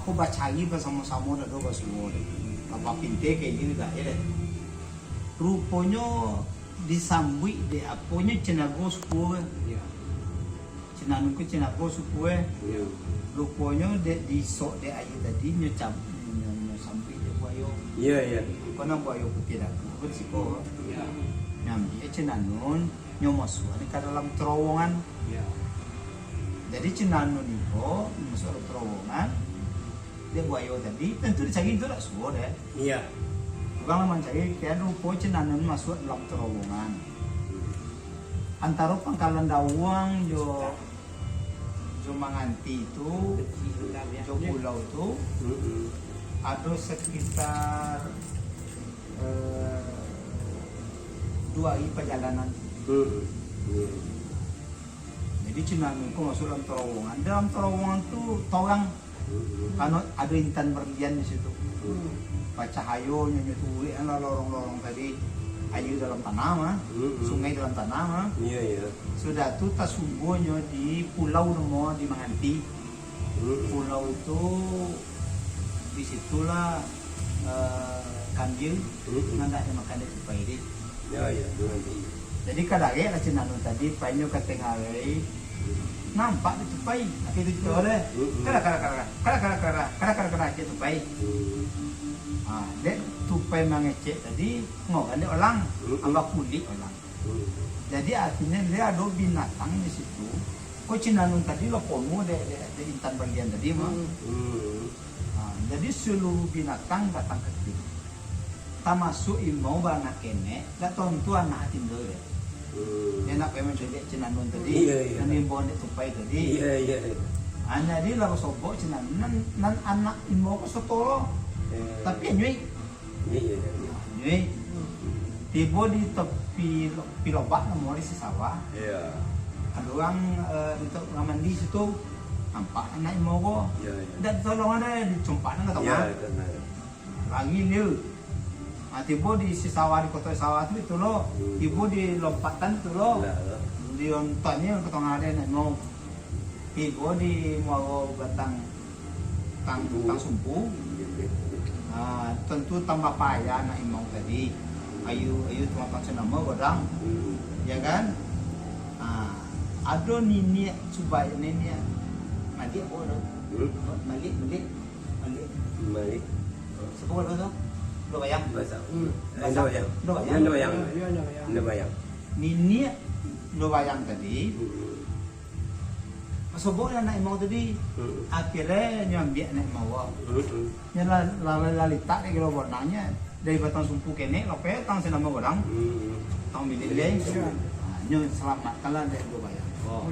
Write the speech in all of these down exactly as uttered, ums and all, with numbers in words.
Ko bacari basamo-samo, dak ado basuo deh. Bapintai ka ilia dek, yo deh. Ruponyo disambuik dek aponyo Cinago suku ko. Iyo. Cinanun ko Cinago suku ko. Iyo. Ruponyo dek diisok dek aia tadi, nyo cab-, nyo, nyo sambuik dek buayo. Iyo, iyo. Ko nan buayo putiah dagu ko di siko. Iyo. Nyo ambiak Cinanun, nyo masuakan ka dalam terowongan. Iyo. Jadi Cinanun ko masuak dalam terowongan, dek buayo tadi, tantu dicari tu dak suo deh. Iyo. Urang lah mancari, kian rupo Cinanun masuak dalam terowongan. Antaro Pangkalan Dauang jo, jo Manganti tu, jo pulau tu, Mm-mm. ado sekitar, eh, duo hari pajalanan. Mm-mm. Iyo. Jadi Cinanun ko masuak dalam terowongan. Dalam terowongan tu torang. Mm-mm. Karano ado intan berlian di situ. Mm. Bacahayonyo, nyo turuik lah lorong-lorong tadi. Aia dalam tanah mah, Mm-mm. sungai dalam tanah mah. Iyo, iyo. Sudah tu tasumbuanyo di pulau namo di Manganti. Mm-mm. Pulau tu, di situlah, eh, kambia Mm-mm. nan dak dimakan dek tupai tadi. Yo, yo, Manganti. Jadi, kadarek lah Cinanun tadi, painyo ka tengah hari. Nampak dek tupai, tapi itu kito deh. Mm-mm. Kada, kada, kada, kada, kada, kada, kada, kada, kada, kada, cek tupai. Mm. Ah, dek tupai mangecek tadi, ngogan dek olang, Mm-mm. amba kulik olang. Mm. Jadi, artinyo dia ado binatang di situ. Ko Cinanun tadi lah ponuah dek, dek, dek intan berlian tadi mah. Mm. Ah, jadi, seluruh binatang datang ka situ. Tamasuak imau baranak kenek, dak tantu anak tingga deh. Hmm. Dia nak pai mancaliak Cinanun tadi, Iya, iya. nan diimbau dek tupai tadi. Iya, iya, iya. Ah, jadi lah basobok Cinanun, nan, nan anak imau ko sato lo. Iya. Tapi anyuik. Iya, iya, iya. Anyuik. Tibo di tepi lo-, pi lobak namo di sisawah. Iya. Ado urang, eh, di tu, urang mandi situ. Nampak anak imau ko. Iya, iya. Dak ditolong ado, dicompak nan ka tangah. Iya, itu benar. Lari lia. Ah, tibo di sisawah, di koto sawah tu, itu lo. Hmm. Tibo di lompatan tu lo. Lah, lah. Di ontonnyo ka tangah ado nak mau. Tibo di muaro batang tang-, Sumpu. tang sumpu. Hmm. Ah, tantu tambah payah nak imau tadi. Aia, aia tu macam namo godang. Hmm. Ya kan? Ah, ado niniak subai, niniak. Malik apo tu? Hmm. Malik, Malik. Malik. Malik. Siapa kalau tu? Dua Bayang. Basah. Hmm. Eh, Basah. Dua Bayang. Dua Bayang. Dua Bayang. Ya, ya, ya, ya. Dua Bayang. Niniak Dua Bayang tadi, Hmm. sobok lah anak imau tadi. Hmm. Akhirnyo nyo ambiak anak imau. Hmm. Nyo lah, lah, lah, lah litak dek kiro bonangnyo. Dari batang sumpu kenek, lapeh tang senamo godang. Hmm. Tang bilin lai. Ya. Ha, nyo salamatkanlah dek Dua Bayang. Oh.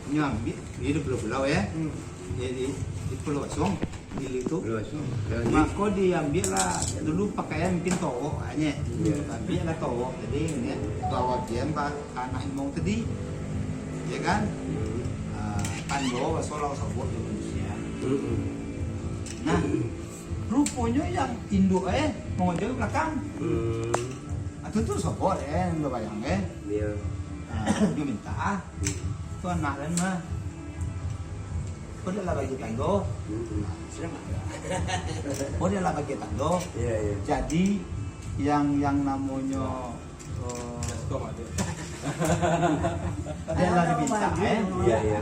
Nyo ambiak, di pulau-pulau, ya. Hmm. Jadi, di Pulau Basuang. Dulu tu. Terus. Jadi, mako diambiaklah dulu pakaian mungkin towok, ha, nyo. Iya. Ambiaklah towok tadi, nyo. Towok dian ba-, anak imau tadi. Ya kan? Hmm. Ah, tando baso lah sobok jo manusia. Hmm. Nah, ruponyo yang induak, eh, mangojo di balakang. Hmm. Ah, tu, tu sobok, eh, Dua Bayang, eh. Iya. Ah, dia minta, ah. Hmm. Tu anak lain mah. Ko dak lah bagi tando. Mm-mm. Ko dak lah bagi tando. Iya, iya. Jadi, yang, yang namonyo, eh, dak lah dipinta, eh. Iya, iya.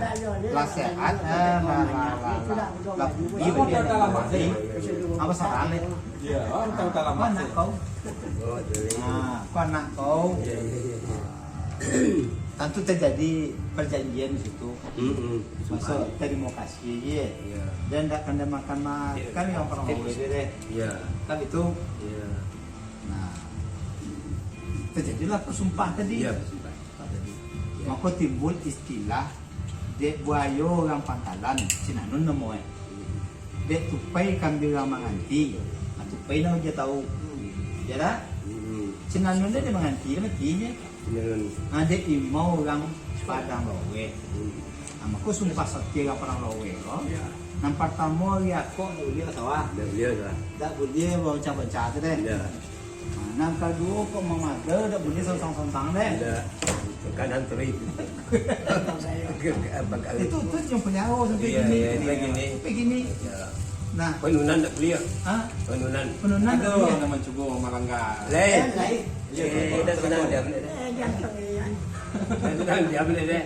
Lah sehat, eh, lah, lah, lah, lah. Lah, Iya, ko iya, dak lah iya, masih. Iya, iya. Apo salah, Lek? Iya, oh, tahu-tahu Ko anak masih. Kau. Oh, jadi. Nah, ko anak kau. Iya, iya, iya, iya. Tantu tajadi parjanjian di situ. Mm-mm. Maso tarimo kasih je. Iya. Dan ndak kan makan-makan Iya. yang pernah Iya. mau beli deh. Iya. Kan itu? Iya. Nah, terjadilah pasumpah tadi. Iya, pasumpah. Pasumpah tadi. Iya. Mako timbul istilah dek buayo urang Pangkalan, Cinanun namo eh. Dek tupai kambia urang Manganti. Ah, tupai lah aja tahu. Ya dak? Hmm. Cinanun dek Manganti lah mati je. Cinanun. Ah, dek imau urang Padang Laweh. Hmm. Ah, mako sumpah sakti urang Padang Laweh ko. Ya. Nan partamo ari akok dak buliah ka sawah. Dak buliah ka. Dak buliah baoncah-oncah tu deh. Ya. Nah, nan kaduo kok mamaga dak buliah sontang-sontang deh. Dak. Kanan teri. Itu, itu yang pelihara sampai Iya, gini. iya, sampai gini. Sampai gini. Ya. Nah. Penunan tak boleh, ya? Ha? Penunan. Penunan tak boleh. Ado nan mancubo malanggar. Lain. Lain. Eh, dah tenang diam, deh. Eh, jangan, eh, jangan. Dah tenang diam, deh, deh.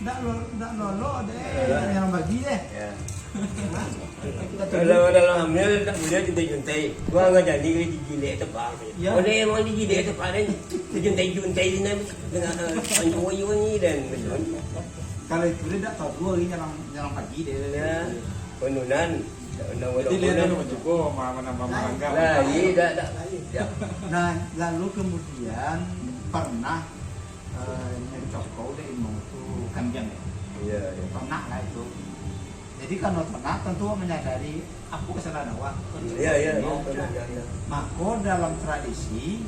Dak lo-, dak lolo, deh. Ya. Jangan bagi, deh. Ya. Kalau dalam hamil tak boleh juntai-juntai. Gua nggak jadi dijilek tebang. Ya. Oleh emang dijilek tebang, deh. Dijuntai-juntai ni, dengan, eh, panjang ni dan betul. Kalau itu dia tak tahu, dua hari nyalang, nyalang pagi, deh. Ya. Penunan. Jadi, lihat dulu, cubo ma-, ma-, ma-, malanggar. Lah, iya, dak, dak. Ya. Nah, lalu kemudian pernah, eh, mencokok dek imau tu kambiang, ya? Iya, iya. Ternak lah itu. Jadi, kalau ternak, tentu menyadari apa kesalahan awak. Iya, iya, iya, pernah, iya, iya. Maka, dalam tradisi,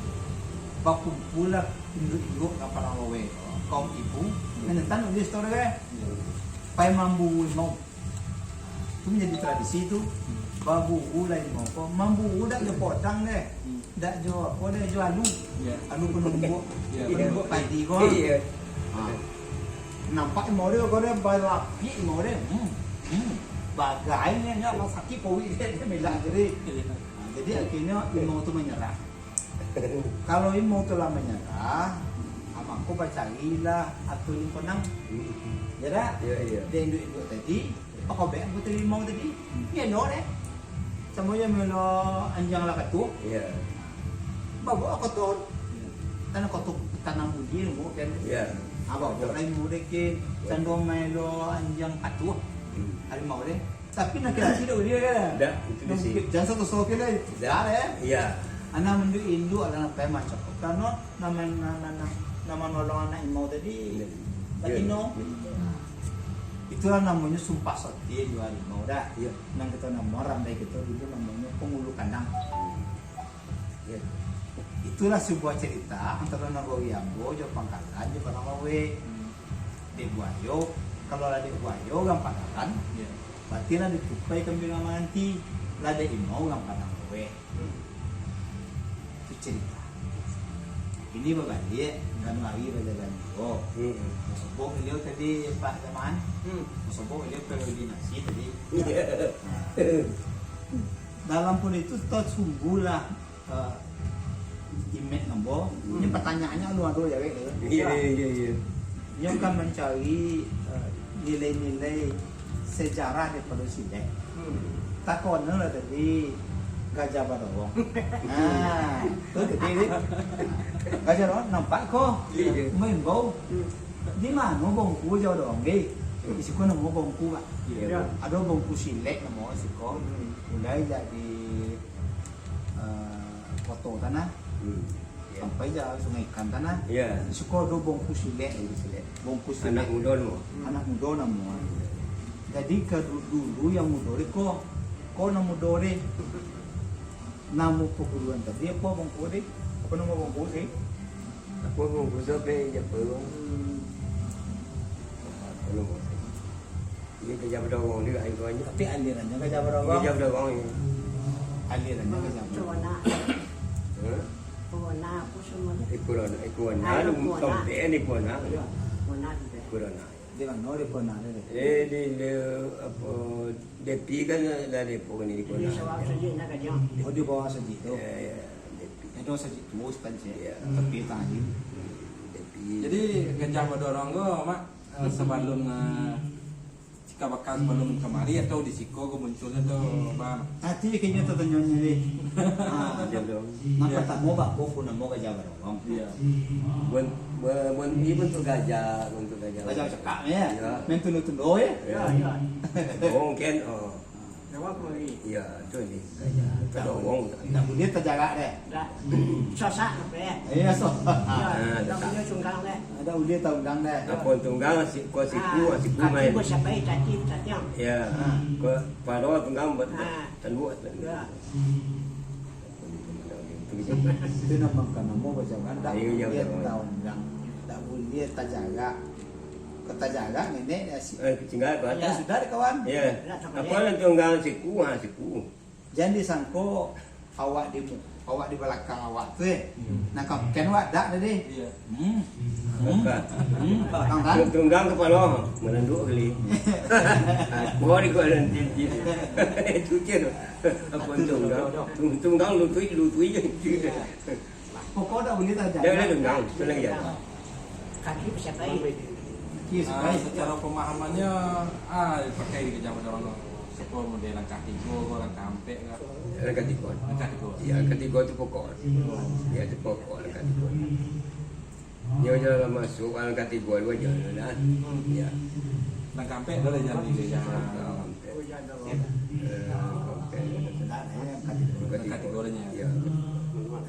bakumpulah induak-induak ka padang laweh tu, kaum ibu, hmm, menentang ulis tu, deh. Iya. Pai mambu imau. Tu manjadi tradisi tu. Baburu lah imau ko. Mamburu dak jo podang deh. Hmm. Dak jo apo deh, jo alu. Ya. Alu panumbuak. Ya. Panumbuak padi ko. Iya. Ha. Nampak imau deh, ko deh, balapik imau deh. Hmm. Hmm. Bagai ni, ni lah sakik paruik deh, deh, milah diri. Iya. Ha, jadi akhirnya imau tu manyarah. Kalau imau tu lah manyarah, mako bacarilah atau limponang. Hmm. Ya dak? Ya, ya. Dek induak-induak tadi, pakobek anggota imau tadi, melo deh. Samo jo melo anjiang lah katuah. Ya. Babaok koto. Ya. Tanah koto, tanah budi nunggu kan. Ya. Ah, babaok lah imau deh kin. Ya. Sando melo anjiang katuah. Hmm. Harimau deh. Tapi nan kecil tu dia kan? Dak, itu di sini. Jangan satu soal kira. Dak. Dak, ya? Iya. Anak induak-induak lah sampai macam. Karena nama, nama, nama, nama nolong anak imau tadi, iya, batino. Iya. Itulah namanya sumpah sotin dua harimau dah. Iya. Nan kita nama randai kita dulu namanya penghulu kandang. Iya. Itulah sebuah cerita antara nagori ambo jo pangkalan jo padang laweh. Hmm. Dek buayo, kalau lah dek buayo urang pangkalan, iya, berarti lah ditupai kambiang manganti, lah dek imau urang padang laweh. Hmm. Itu cerita. Ini babaliak, Januari bajalan juo. Hmm. Basobok baliau tadi, Pak Zaman. Hmm. Basobok baliau koordinasi tadi. Iya. Nah. Dalam pun itu, tasungguhlah, eh, Imek ambo, hmm, ini pertanyaannya lu ado jawek tu. Iya, iya, iya, iya. Nyo kan mancari, eh, nilai-nilai sejarah daripada silek. Hmm. Takona lah tadi Gajah Badorong. Nah, tu tadi ni. Gajah Badorong nampak ko. Iya, iya. Maimbau. Hmm. Di mano bongku Gajah Badorong, deh? Di siko namo bongku, Pak. Iya. Ado bongku silek namo siko. Hmm. Mulai dari, eh, Koto Tanah. Hmm. Iya. Sampai ja Sungai Ikan Tanah. Iya. Di siko ado bongku silek. Bongku silek. Bongku silek. Anak mudo namo? Anak mudo namo. Jadi, ka du-, dulu yang mudo deh ko, ko nan mudo deh. Namo paguruan tadi apo bongku deh? Apo namo bongku deh? Apo bongku tu, apo yang Japo? Hmm. Apo namo? Ini Gajah Badorong juga, air banyak. Tapi alirannya Gajah Badorong. Gajah Badorong, ya. Alirannya Gajah Badorong. Corona. Hah? Corona apa semuanya? Eh, corona, eh, corona. Anu, corona. Tompek ni corona. Ya, corona juga. Corona. Di mano di corona tu? Eh, di, di, apa, Depi kan lah Depok ni di corona. Di sawah saja nak gajah. Oh, di bawah saja tu. Ya, ya, Depi. Itu saja tu, sepanjang. Ya. Tapi tadi. Depi. Jadi, Gajah Badorong tu, Mak, eh, sebelum, eh, Cikal bakal sebelum kamari atau di siko ko munculnyo tu, Bang? Tadi kayaknyo tatanyo ni. Ha. Nan partamo, baa ko namo Gajah Badorong? Iya. Bun-, bun-, bun-, ini bentuk gajah, bentuk gajah. Gajah cakak ni, ya? Iya. Main tundo-tundo, ya? Iya, iya. Oh, mungkin, oh. Iya, tu ni. Indak buliah tajarak deh. Indak. Sasak sampai, eh. Iya, so. Iya, ah, indak buliah tunggang deh. Indak buliah tunggang deh. Apo tunggang, si-, ko siku, ah, siku kaki main. Kaki basapai, kaki batatiang. Iya. Ah. Ko pado tunggang buat tanduak. Iya. Itu namo kan namo bajalan. Indak buliah tunggang. Indak buliah tajarak. Ko tajarak, nenek dia si-, eh, tinggal ko. Kan sudah deh, kawan. Iya. Apo nan tunggang siku, ha, siku. Jan disangko Awak di mu-, awak di balakang awak tu, eh. Hmm. Nah, kapten awak dak tadi. Iya. Hmm. Hmm. Bukan. Hmm. Tang, tang. Tunggang kapalo, mananduk kali. Apo di kuala nanti. Itu je tu. Apo tunggang? Tung-, tunggang lutui, lutui je. Iya. Pokok dak boleh tajadi. Dak boleh tunggang, tu lagi ado. Kaki bisa baik. Kaki bisa Ah, baik. Secara pemahamannya, ah, pakai di kejauhan orang. Sepo model langkah tigo, langkah ampek ka? Langkah tigo. Langkah tigo. Ya, langkah tigo tu pokok. Ya, tu pokok langkah tigo. Nyo jalan masuk, langkah tigo dua jalan lah. Hmm. Ya. Langkah ampek dah lah jalan di jalan. Langkah ampek. Eh, langkah ampek. Langkah tigo. Langkah tigo dah nya. Ya.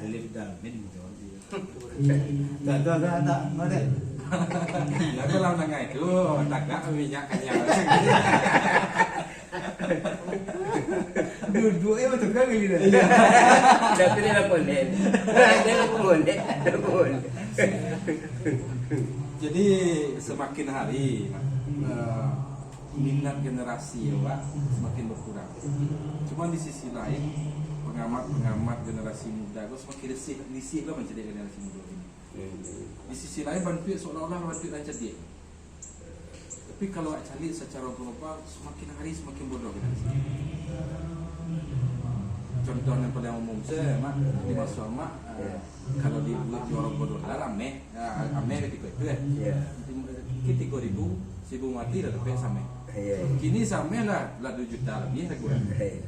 Alif dan mim tu. Tak, tak, tak, tak, model. Lah, kalau nangah itu, tagak minyak kanyang. Duduk je betul kan, gini dah. Iya. Tapi dia dah bonek. Dia dah bonek. Dia dah bonek. Jadi, semakin hari, eh, minat generasi awak semakin berkurang. Cuma di sisi lain, pengamat-pengamat generasi muda ko semakin risih, risih lah mancaliak generasi muda ini. Di sisi lain, bantuak seolah-olah bantuak nan cadiak. Tapi kalau awak caliak secara global, semakin hari semakin bodoh generasi. Contoh yang paling umum saja, Mak, di maso Mak, eh, kalau dibuek jorong bodoh lah, rameh. Ya, ameh katiko itu, eh. Iya. Mungkin tigo ribu, saribu mati lah dapek sameh. Iya. Kini sameh lah, lah dua juta lebih harga. Iya.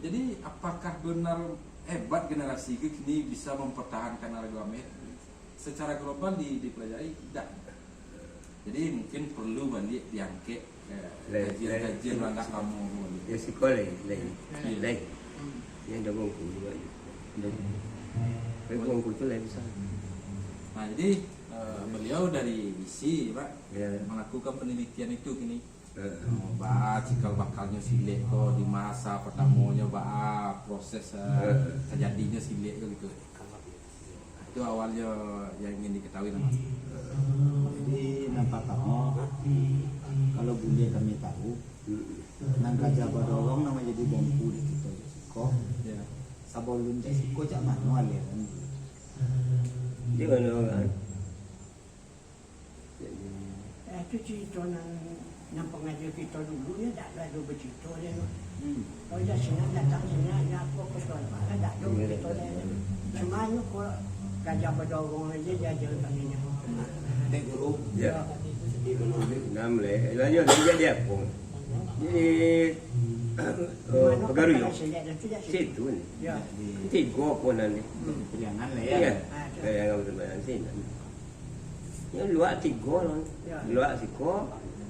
Jadi, apakah benar hebat generasi ke kini bisa mempertahankan harga ameh? Secara global di-, dipelajari, tidak. Jadi, mungkin perlu baliak diangkek, eh, lai, kajian-kajian lai. Lah agak lamo tu baliak. Ya, siko lai, lai. Iya. Lai. Yang dah bongku juga. Lai. Tapi bongku tu lai bisa. Nah, jadi, eh, beliau dari I S I, Pak, ya, melakukan penelitian itu kini. Eh. Oh, baa cikal bakalnyo silek ko, di masa partamonyo baa proses, eh, eh, terjadinyo silek ko gitu. Itu awalnyo yang ingin diketahui, nah. Jadi, nan partamo, kalau buliah kami tahu, hmm, nan gajah badorong nan manjadi bongku di kito siko, ya, sabalun cak siko, cak mano aliran? Di mano kan? Eh, tu carito nan, nan pangaji kito dulu, yo, dak ado bacarito, yo. Hmm. Oh, yo, sinan datang, sinan, yo, apo, apo, soal apo, dak ado bacarito, yo. Cuma, yo, ko gajah badorong ajo, jaja kami, yo. Tek Guru. Ya. Yo. Enam leh. Lanjut, lanjut dia, apo? Di, eh, Pagaruyo. Situ ni. Yo. Tigo apo nan ni? Hmm. Jangan lah, yo. Iya. Ah, tu. Eh, yang betul-betul sini. Nyo luak tigo lah. Ya. Luak siko,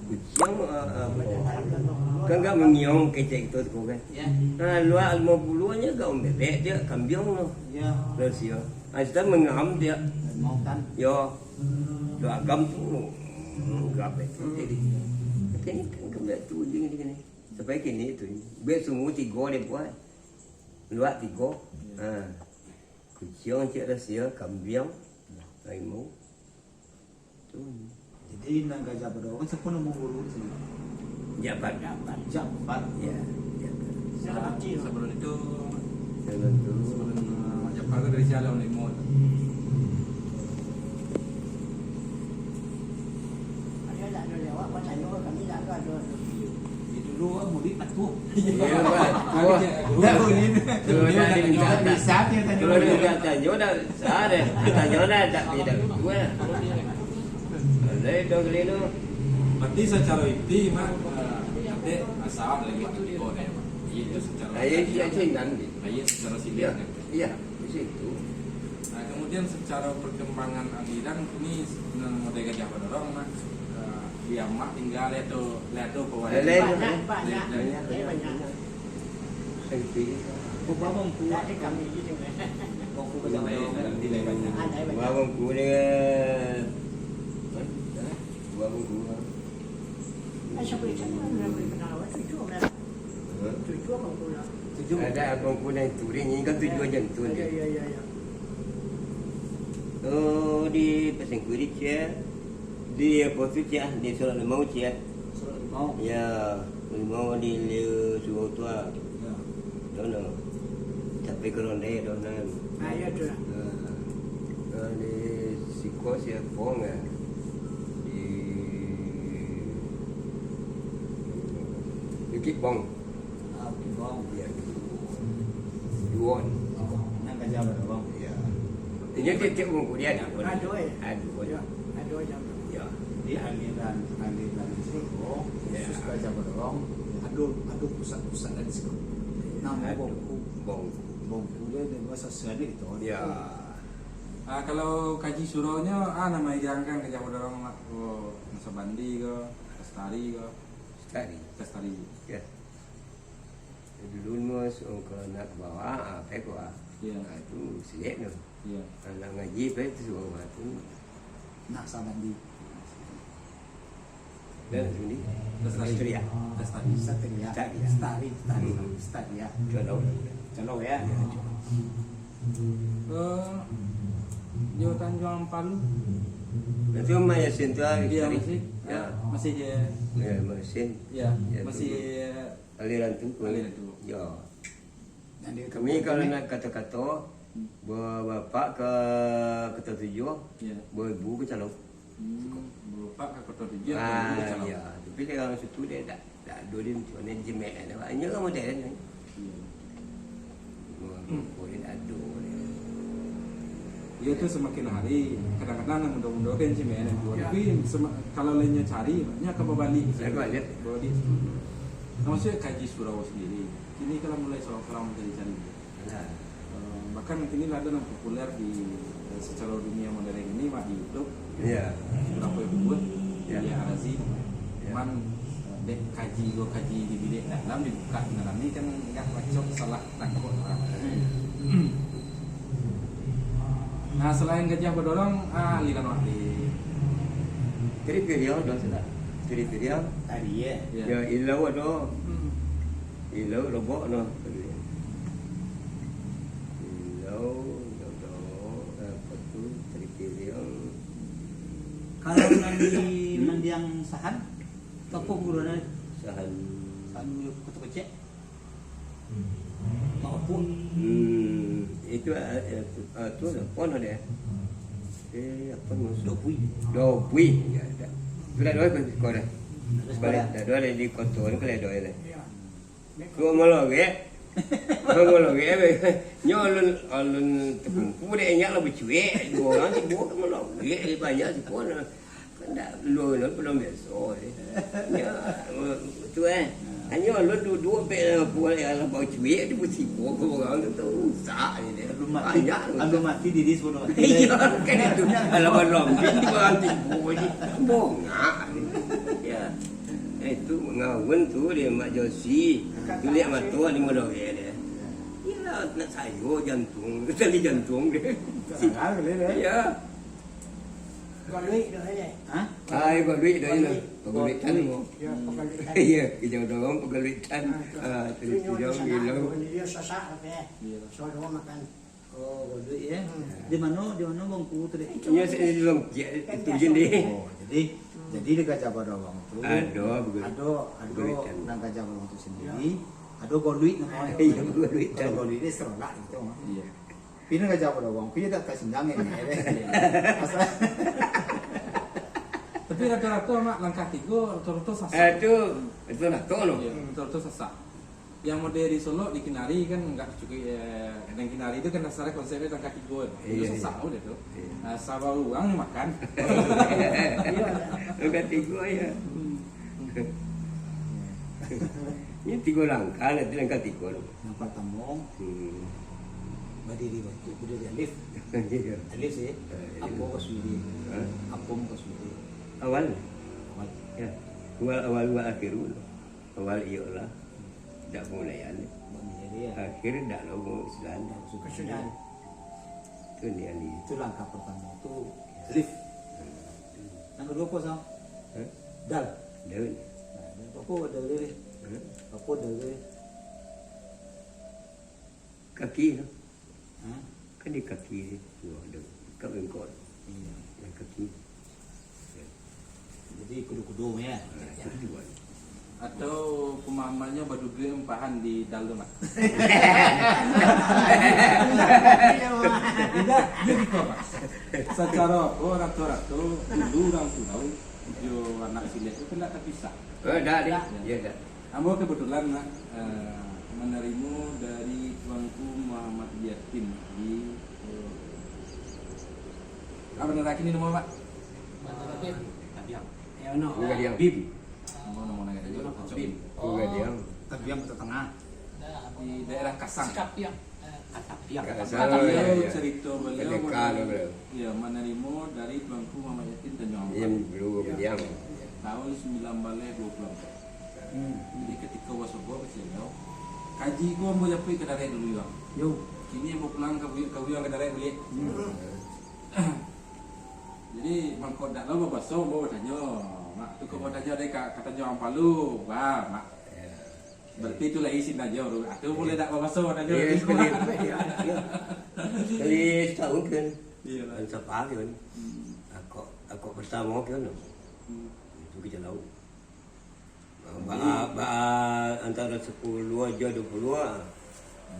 kuciang, eh, eh, kan agak mangiong kecek kito tu kan. Ya. Nah, luak limo puluah nyo agak bebek dia, kambiang tu. Ya. Terus yo. Ah, kita mangam dia. Mau kan? Yo. Luak agam tu, hmm, gapek tu jadi. Tapi ni kan kambiang tu ujung ni kan. Sampai kini tu. Buek semua tigo dia buek. Luak tigo. Ya. Ha. Kuciang cek dah sia, kambiang, harimau. Tu. Jadi, nan gajah badorong, siapa nama guru di sini? Jabat. Jabat. Ya, Jabat. Sebelum itu, sebelum itu. Sebelum, uh, Jabat tu dari Sialam Limo tu. Ada tak ada lewat, buat tanya kami tak ada, ada. Di dulu, ah, murid patuh. Iya, Pak. Wah. Dah, murid. Kalau dah diminta, bisa, dia tanya. Kalau diminta, tanya dah, sah deh. Tanya dah, tak, tidak betul lah. Boleh, dua kali tu. Berarti secara inti, Mak, eh, nanti asal lagi waktu tiga deh, Mak. Iya, itu secara, iya, iya, iya, nanti. Iya, secara silih, iya, kan? Iya, di situ. Nah, kemudian secara perkembangan aliran, ini nan model gajah badorong, nah, eh, di amak tinggal atau lihat tu, kawan? Lain, lain. Banyak, banyak. Lain, lain. Banyak, banyak. Sempit. Buah bangku. Ada kami di sini. Bangku gajah badorong. Lain, lain, lain, banyak. Ada, banyak. Buah bangku dengan, eh? Buah bangku. Eh, siapa itu? Nama dia kenal, tujuh orang. Hah? Tujuh abang ku lah. Tujuh. Ada abang ku nan turing, ini kan tujuh aja tu. Ya, ya, ya, ya. Oh, di Pasir Kurik, Cik. Di apa tu, Cik? Di Surat Limau, Cik. Surat Limau. Ya, Limau di Leu Surau Tua. Ya. Dono. Tapi ka ronde doh nan. Ah, iyo tu lah. Nah, nah, di siko si Apong, ya. Di Bukik Bong. Ah, Bukik Bong. Iya, Bukik Bong. Duon. Oh, nan Gajah Badorong. Iya. Inyo tiap-tiap bungku dia ada. Ado, eh. Ado. Iya, ado jam tu. Iya. Di aliran, aliran siko, iya, khusus Gajah Badorong, ado, ado pusat-pusat dari siko. Namo Bongku. Bongku. Bongku dia, dia bahasa Sunda itu. Iya. Ah, kalau kaji suronyo, ah, namo igang kan Gajah Badorong, Mak. Oh, Nasabandi ko, Lestari ko. Lestari. Lestari. Iya. Dulu mah suruh ka anak ka bawah, ah, pai ko, ah. Iya. Ah, tu silik tu. Iya. Anak ngaji pai tu suruh, ah, tu. Nak sabandi. Dan sini. Lestari. Satria. Lestari. Satria. Satria. Lestari, Lestari, Hmm. Lestari, ya. Kalau. Kalau ya. Iya, cuma. Eh, di Tanjuang Palu. Nanti Mak Yasin tu, ah, Iya, Lestari. Masih. Ya. Masih je. Ya, Mak Yasin. Ya, Ya, masih tu. Aliran tu pun. Aliran tu. Ya. Nan di Kami kalau kabupaten nak kato-kato, Hmm. ba-, bapak ka Kota Tujuh, Ya. ba-, ibu ka Calo. Hmm, bapak ka Kota Tujuh, Ah, ibu ka Calo. Ya. Tapi dia orang situ dia tak, tak ado dia macam mana, jemek kan. Nampak inyo kan model kan. Iya. Wah, Hmm. kok dia tak ado dia. Iyo tu samakin hari, kadang-kadang nan mudo-mudo kan jemek kan. Ya. Tapi sema-, kalau lainnya cari, nya akan babalik. Saya balik. Babalik. Nah, maksudnya kaji surau sendiri. Kini kalau mulai surau-surau mencari-cari. Alah. Eh, bahkan kini lah ado nan populer di, eh, secara dunia modern ini, Mak, di YouTube. Iya. Berapa ribu, eh? Iya. Iya, Arazi. Iya. Man, eh, dek kaji, dua kaji di bilik dalam dibuka dalam ni kan agak macam salah tangkok lah. Hmm. Nah, selain Gajah Badorong, ah, aliran Mak di Tari Piriang, dah sudah. Tari Piriang. Tari, ya. Ya. Ya, ilau ado. Hmm. Ilau lobok no. Ilau, ilau, ilau, apa tu, Tari Piriang. Kalau nan di Mandiang Sahan, tu apa guruan? Sahan. Sahan Koto Kecek. Mak Opuk. Hmm, itu, ah, eh, tu, ah, tu apa nama dia? Eh, apa nama? Dopui. Dopui. Ya, ya. Sudah dua kali sekolah. Sudah sekolah. Balik, dah dua hari di Koto ni kalau dua hari. Ya. Dua malam, eh. Dua malam, eh. Nyo alun, alun terkumpu dek, nyak lah bacuek. Dua orang tibo tu malam, eh. Banyak tibo nah. Kan dak, lu, lu belum biaso, eh. Ya, tu, eh. Hanyo lu duduk, pek, buat yang lah bacuek, tu bersiko ke orang tu, tu rusak je dia. Alun mati, Banyak alun rusak. Mati diri sebelum mati. Iya, kan itu. Alah, belum. Dia tiba nanti, oh, je. Bongak. Ya. Eh, itu ngawan tu dia, Mak Josi. Tu lihat mata ni modal dia. Iyalah, nak sayur jantung. Tali jantung dia. Salah kali dia. Iya. Galuik dah, eh. Ha? Ah, iya, galuik dah, iya. Galuik. Pagaluikan. Galuik. Ya, pagaluikan. Iya, hijau daun, pagaluikan. Ah, tu. Ah, tu terus nyo di hijau, sana, gilo. Dia sasak, apa, eh? Iya. Soal doang makan. Oh, galuik, ya. Hmm. Di mana, di mana Bangku tu, dek? Iya, saya di Bangku, ya, itu je, deh. Oh, jadi, Hmm. jadi di Gajah Badorong tu Ado, begitu. ado, ado Pagaluikan. Nan Gajah Badorong tu sendiri, Ya. ado galuik namanya. Iya, pagaluikan. Kalau galuik ni seronok gitu, mah. Iya. Pina Gajah Badorong, kau dak tasinggang ini, ya, deh. Asal. Tapi rata-rata, Mak, langkah tigo, rata-rata sasak. Eh, tu, rata-rata, no. Iya, rata-rata sasak. Yang model di Solok, di Kinari kan nggak cukup, eh, dan Kinari itu kan dasarnya konsepnya langkah tigo, ya. Itu Iya, sasak, iya. udah tu. Iya. Nah, sabar orang makan. Iya, langkah tigo, ya. Hmm. Ini tigo langkah, nanti langkah tigo, no. Yang pertama, Hmm. badiri batu, badiri alif. Iya. Alif sih. Eh, iya. Apo kasuidi? Hah? Apo kasuidi? Awal. Awal. Ya. Awal, awal, awal akhir dulu. Awal iyolah. Dak pemulaian. Buat sendiri ya. Akhir dak lo mau Islam. Dak suka. Sudah. Tu ni ahli. Itu langkah pertama tu alif. Hmm. Yang kedua apa, Sam? Hah? Dal. Daun. Nah, dal. Apa dal tadi? Hah? Apa dal tadi? Kaki tu. Hah? Kan di kaki tu ada. Kat bengkok. Iya. Yang kaki. Ya. Jadi kudo-kudo ya. Ah, itu juga. Atau pemahamannyo baduduak pahan di dalam, Mak? Indak, jadi ko, Mak. Sacaro apo, rato-rato dulu urang surau jo anak silek tu kan ndak tapisah. Oh, dak, dak. Yo, dak. Ambo kebetulan, Mak, eh, manarimo dari Tuanku Muhammad Yatim di, eh, apo nan kini namo, Mak? Tabiang. Yo, no. Bim. Namo, namo nan kini? Bim. Tabiang Kota Tangah. Di daerah Kasang. Katapiang. Kasang, yo, yo. Cerito baliau manarimo, yo, manarimo dari Tuanku Muhammad Yatim Tanjuang Ampang. Taun sambilan baleh duo puluah ampek. Hmm. Jadi, katiko wasobo kecil tu, kaji ko ambo japuik ka darek dulu, Bang. Yo. Kini ambo pulang ka buyuang, ka buyuang ka darek baliak. Hmm. Jadi, mangko dak lo babaso, ambo batanyo. Mak, tu kok batanyo dek ka, ka Tanjuang Ampang lu, bah, Mak. Yo. Berarti tu lah isin aja, tu. Ah, tu boleh dak babaso, batanyo. Yo, sekali, sekali setahun kan. Iyolah. Kan sapa kan. Hmm. Akok, akok pertamo kan. Hmm. Itu kecil laut. Ba, ba, antara sapuluah jo duo puluah, ah,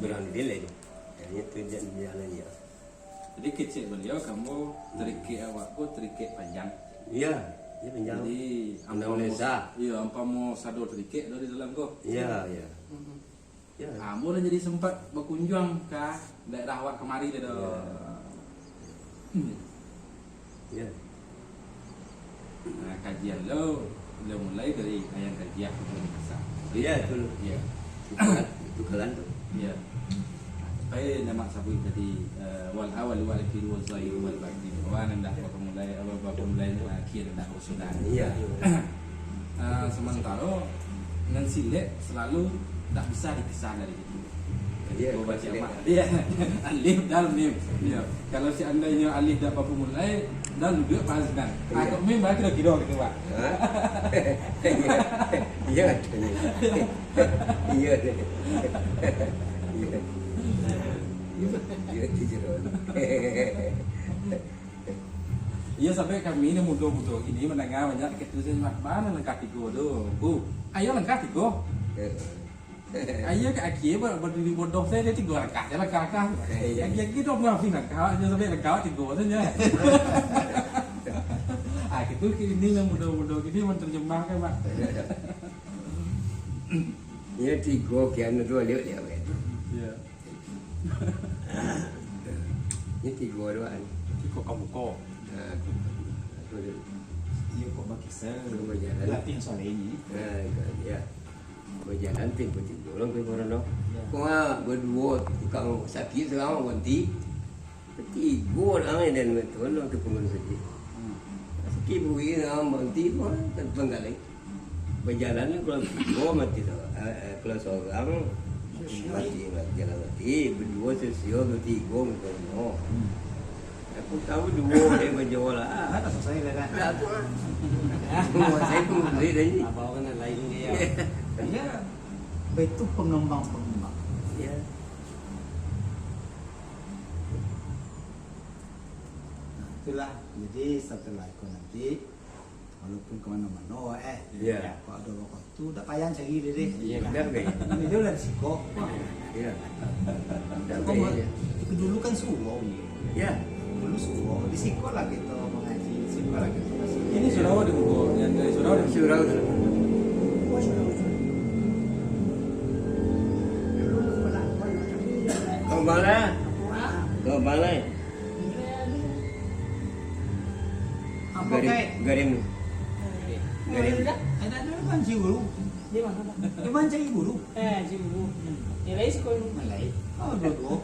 berhenti lah itu. Akhirnya tu ja-, jalan dia. Jadi, kecek baliau, kamu tarikek awak ko tarikek panjang. Iya, iya panjang. Jadi, ampamo, iya, ampamo sado tarikek tu di dalam ko. Iya, iya. Iya. Ah, ambo lah jadi sempat bakunjuang ka daerah awak kamari tu. Iya. Hmm. Iya. Nah, kajian lo, lo mulai dari ayang kajian tu, Mak. Iya, tu lo. Iya. Tukaran, tukaran tu. Iya. Sampai nan Mak sabuik tadi, eh, wal awal wal akhir wal zahir wal batin. Wah, nan dak bakamulai, apa, bakamulai, nan akhir, nan dak basudah. Iya. Ah, sementara nan silek selalu dak bisa dipisah dari situ. Iya, oh, baca silek. Mak. Iya. Alif, dal, mim. Iya. Kalau seandainyo alif dak bapamulai, dal duduak pas kan. Iya. Kok mim baru kiro-kiro gitu, Pak. Hah? Iya. Iya. Iya. Iya. Iya, jujur. Iyo, sampai kami ni mudo-mudo kini mandanga banyak kecek, "Baa nan langkah tigo tu? Bu, ayo langkah tigo." Ayo ka akhia ba-, badiri bodoh sajo, tigo langkah se, langkah-langkah. Akhia-akhia tu muafin langkah, ajo sampai langkah tigo sajo. Ah, itu kini nan mudo-mudo kini mantarjemahkan, Pak. Iyo, tigo kian tu liuk-liuk. Iyo. Ini tigo doang. Iko ka muko. Nah, tu. Iyo, kok bakisah. Kok bajalan. Latihan soalnya ini. Nah, itu dia. Bajalan tigo-tigo orang ke corona. Ya. Kok, ah, baduo tukang sakik, surang baranti. Tigo orang yang dan betul orang ke pengurus sakik. Hmm. Sakik bui orang baranti tu, ah, tak panggalai. Bajalan kan kalau tigo mati tu. Eh, eh, kalau seorang mati, mati, jalan mati, baduo sasio, batigo mati. Aku tahu duo dek bajalan lah. Ah, tak selesai dah, dah. Dah tu lah. Saya pun beli dah ni. Apa orang lain dia? Ya. Itu pengembang-pengembang. Ya. Nah, itulah. Jadi setelah itu nanti Walaupun ka mano-mano, eh. Iya. Kok ado rokok tu, dak payah cari deh, deh. Iya, dah, deh. Ini dia lah di siko. Iya. Dah, deh, iya. Dulu kan surau ni. Iya. Dulu surau, di siko lah kita mengaji, di siko lah kita. Ini surau di Bogor, yang dari surau di surau. Oh, surau. Kau mana? Kau mana? Apa Garim, kai? Garim. Garim. Ada, ada kan Ciguru. Di mana? Di mana Ciguru? Eh, Ciguru. Yang lain sekolah. Yang lain. Oh, dua-dua.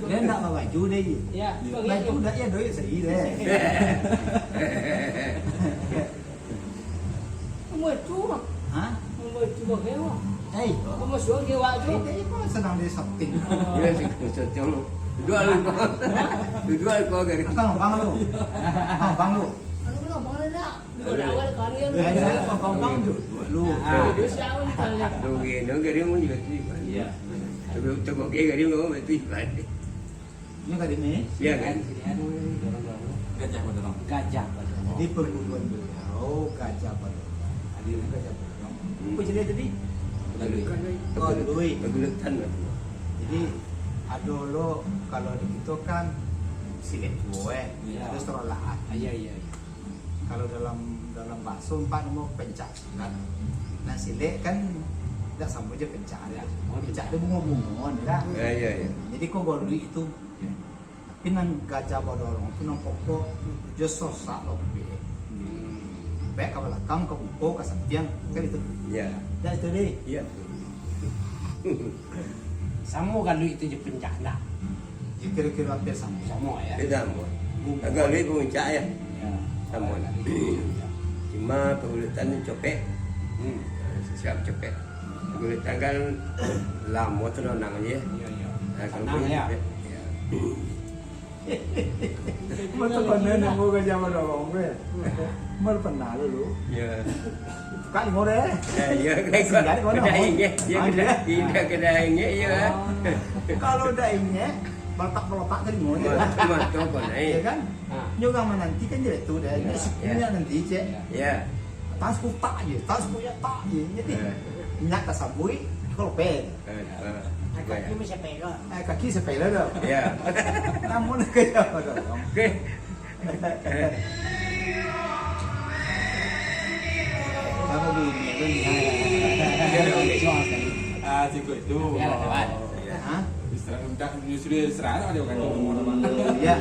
Dia ndak babaju deh, iya. Ya, baju dak, iya, doyok sendiri deh. Umur tu, Mak. Hah? Umur tu bagai, Mak. Eh. Umur suruh dia awak tu. Eh, dia pun senang dia shopping. Oh. Dia si khusus tu. Jual kau. Jual kau dari. Abang, abang lu. Abang, abang lu. Anu, anu, abang lu nak. Dia dah awal kali, anu. Eh, abang, abang lu. Lu. Ah. Dia siapa ni kali? Lu gini, lu gini, mau juga sih, Pak. Iya. Tapi coba kayak gini, lu mau betul, Pak. Ini tadi ni? Ya, kan? Gajah Padoman. Gajah Padoman. Jadi perguruan beliau Gajah Padoman. Ada juga Gajah Padoman. Apa jenis tadi? Pagalui. Pagalui. Pagalui. Pagalui tan lah tu. Jadi, ado lo, kalau di kito kan silek tuo, eh. Iyo. Terus terolahan. Ah, iyo, iyo, iyo. Kalau dalam, dalam bahaso ampek namo pencak. Nah, nah, silek kan dak samo jo pencak. Iyo. Oh, pencak tu bungo-bungo, kan? Iyo, iyo, iyo. Jadi, kok pagalui itu, iyo. Tapi nan gajah badorong tu nan pokok, jo sosak lo, Bek. Hmm. Bek ka balakang, ka muko, ka sampiang, kan itu. Iyo. Dak itu, deh. Iyo. Samo galuik itu jo pencak, ndak? Ya, kiro-kiro hampir samo. Samo, ya? Iyo, samo. Bumbu. Galuik puncak, ya? Ya. Samo. Galuik puncak. Cuma pagulutan tu copek. Hmm. Siap copek. Pagulutan kan lamo tu nonang je. Iyo, iyo. Nah, kalau tanang, ya? Copek, ya. Mano pernah namo gajah badorong tu, ya? Mano pernah lo, lu? Ya. Tukar limo deh. Eh, ya, kan. Singgah di mano? Kada ingat, ya, ah, kada, iya. Kada, kada ingat, ya. Ah. Kalau dak ingat, balatak-balatak ka limo je. Mah, mah, tu kau naik. Ya kan? Ah. Nyo urang mananti kan jadi tu deh. Ya. Nyo sikunya nanti, cek. Ya. Tas kutak je, tas kunya tak je. Jadi, ya. Nyak tasabuik, kalau pen. Eh, eh, kaki masih sepeda. Eh, kaki sepeda dah. Iya. Namun kaya apa dah? Oke. Apa bunyi tu? Ah, cukup itu. Biar lewat. Hah? Istirahat, udah, sudah istirahat, ada kan? Iya.